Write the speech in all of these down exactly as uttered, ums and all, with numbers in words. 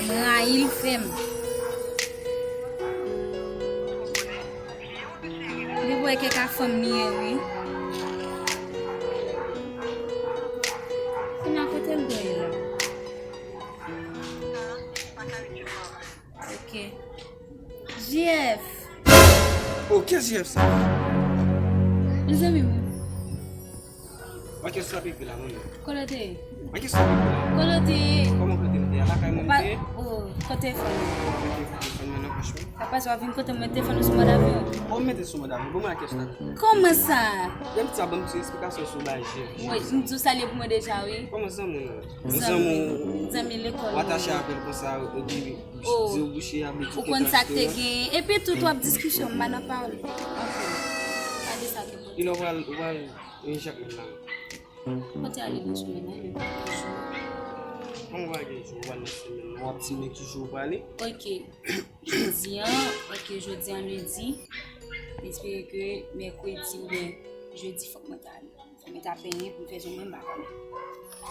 M rayi l fè m. Li wè kèk a fanm li ye, wi. Kounye a kote l dwe ye la? Ok. J F. Oh, kiyès J F sa? Mezanmi, wi. Mwen kiyès sa pipi la, mwen menm. Kote w te ye? Mwen kiyès sa pipi la? Kote w te ye? Kòman kote m te ye? Lakay mwen m te ye? Oh, kote telefòn ou? Mwen te telefòn mwen nan pòch mwen. Apa sa w vin kote mwen telefòn ou sou mòd avyon? Bon, m mete sou mòd avyon. Bon, mwen kiyès la. Kòman sa? Yon ti sa, ban m ti esplikasyon sou bagay J F. Wi, m di w sa l ye pou mwen deja, wi. Kòman zanmi w? Zanmi, zanmi lekòl. Ou atache avè l konsa, epi di w bouche a, epi ou konn sa k te genyen. Epi tout w ap diskisyon, m pa nan pawòl. Ok. Pa de sa ke pote. Kilè w pral, w pral, e, Jakmèl la? Pote ale nan semèn nan, men pa gen jou. Kòman w pa gen jou, w pral nan semèn nan, w ap di men ki jou w prale? Ok. Jodi an, ok, jodi an lendi. M espere ke mèkredi oubyen jedi fòk mwen ta ale. Fò mwen ta penyen pou m fè zong mwen, m pa konnen.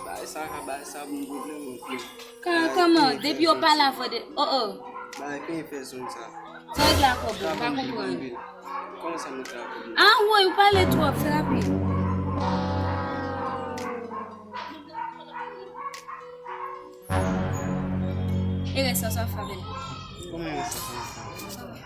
Bagay sa ka, bagay sa bon pwoblèm anpil. Ka, kòman? Depi yo pale avè de, oh, oh. Bagay penyen fè zong sa. Sa regle a kòb ou, m pa konprann. Kòman sa mwen fè a kòb mwen? Ah, woy, ou pale twòp, fè rapid. E rès sa, sa fè avè l. Kòman e rès sa, sa fè avè l?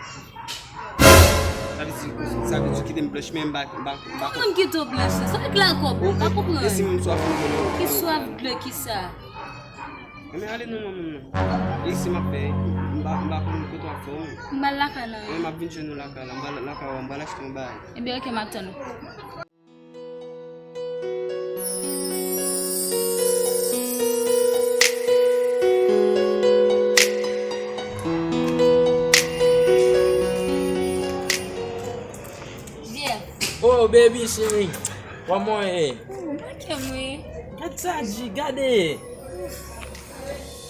Sa vle di, sa vle di kite m blanch, men m pa, m pa, m pa. Kòman m kite w blanch? Sa regle a kòb ou, m pa konprann. E si m swaf dlo non? Ki swaf dlo ki sa? Enben ale non, non, non, non. E si m ap fè, m pa, m pa konn kote w ap fè w menm. M al lakay la. Mwen m ap vin jwenn ou lakay la, m pral lakay ou, m pral achte yon bagay. Enben ok, m ap tann ou. Jeff. Oh, baby cheri. Kòman w ye? Oh, manke m wi. Gad sa, G, gade.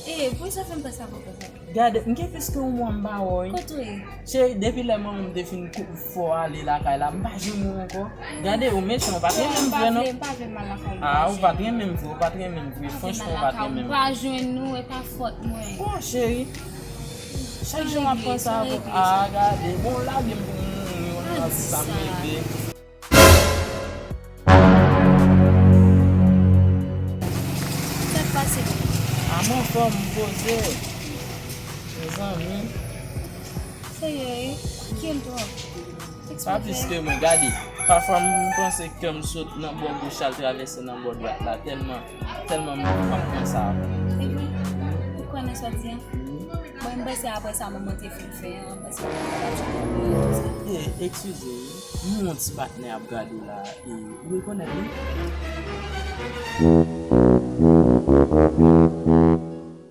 Eh, poukisa w fè m pase avè w konsa? Gade, m gen plis ke yon mwa m pa wè w wi. Kote w ye? Cheri, depi lè manman m te fin kou-, fè w ale lakay la, m pa jwenn ou ankò. Gade, ou mechan, ou pa t renmen m vre non. M pa vle, m pa vle m al lakay ou. Ah, ou pa t renmen m vre, ou pa t renmen m vre. Franchman, ou pa t renmen m. M pa jwenn ou, e pa fòt mwen. Bon, cheri. Chak jou m ap panse avè w. Ah, gade, bon, lage m pou m mouri, ou nan sa m leve. Sa k pase? A m anfòm, m poze. Mezanmi. Serye, wi. Kite m twòp. Pa plis ke mwen, gade. Pafwa m panse kè m sot nan bò goch al travèse nan bò dwat la, tèlman, tèlman m, m ap panse avè w. Epi, ou kwè nan sa w di a? Mwen, m panse apre sa manman te fin fè an, m panse manman t ap janm konprann tout sa. E, eskize wi, m wè yon ti patnè ap gade w la, e, ou rekonèt li?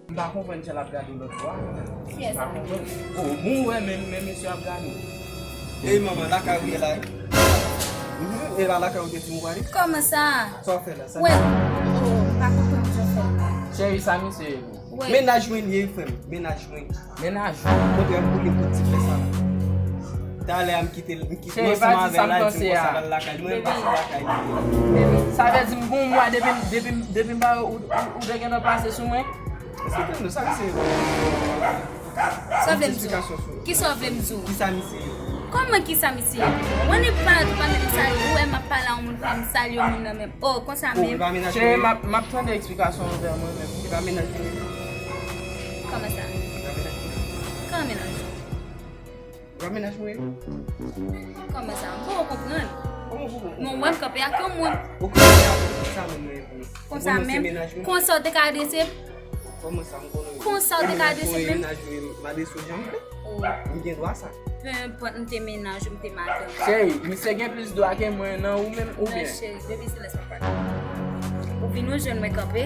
M pa konprann jan l ap gade w lòt bò a. Kiyès? M pa konprann. Oh, bon, wè, men, men mesye ap gade w. Ey, manman, lakay ou ye la, wi? Mhm, e la lakay ou te di m ou prale? Kòman sa? Sa w fè la? Sa... Wè. Oh, m pa konprann jan w fè l la. Cheri, sa misye ye, wi. Wè. Mennaj mwen li ye, frè m. Mennaj mwen. Mennaj ou? Kontrè, m boule pou ti frè sa la. Talè a m kite l, m kite l ansanm avè l la, li di m konsa l al lakay li, mwen m pase lakay li. Baby, sa vle di m gon mwa depi, depi, depi m pa wè w, ou, ou, ou te gentan pase sou mwen? Sa vle m di w? Kisa w vle m di w? Kisa misye ye? Kòman kisa misye ye? Ou annik pale tou, pa menm salye. Ou wè m ap pale a yon moun, pa m salye yon moun nan menm. Oh, konsa menm. Cheri, m ap, m ap tande eksplikasyon w fè mwen menm. Li pa mennaj mwen. Kòman sa? Li pa mennaj mwen. Kòman mennaj mwen? Kòman sa? M poko konprann. Kòman w poko konprann? Men w wè m kanpe ak yon moun. Ou kanpe ak moun, sa menm mwen ye pou ou. Konsa menm? Konsa w te ka adrese m? Kòman sa m konnen? Konsa w te ka adrese m menm? Mennaj mwen, m adrese w jan m vle. Oh. M gen dwa sa. Pe enpòt m te mennaj ou, m te madanm. Cheri, misye gen plis dwa ke mwen nan ou menm, oubyen? Non, cheri, depi se lè sa pa. Ou vin ou jwenn mwen kanpe,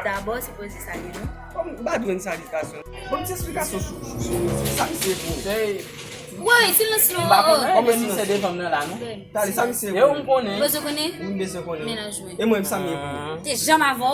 dabò se poze salye nou. Kòm m pa jwenn salikasyon. Bon, ti esplikasyon sou, sou, sou, sou sa misye pou. Cheri. Woy, silans non. M pa konnen, oh, men misye devan m nan la, non. Talè, sa misye pou. E ou m konnen. Ou bezwen konnen? M bezwen konnen. Mennaj mwen. E mwen, sa m ye pou. Te janm avè w?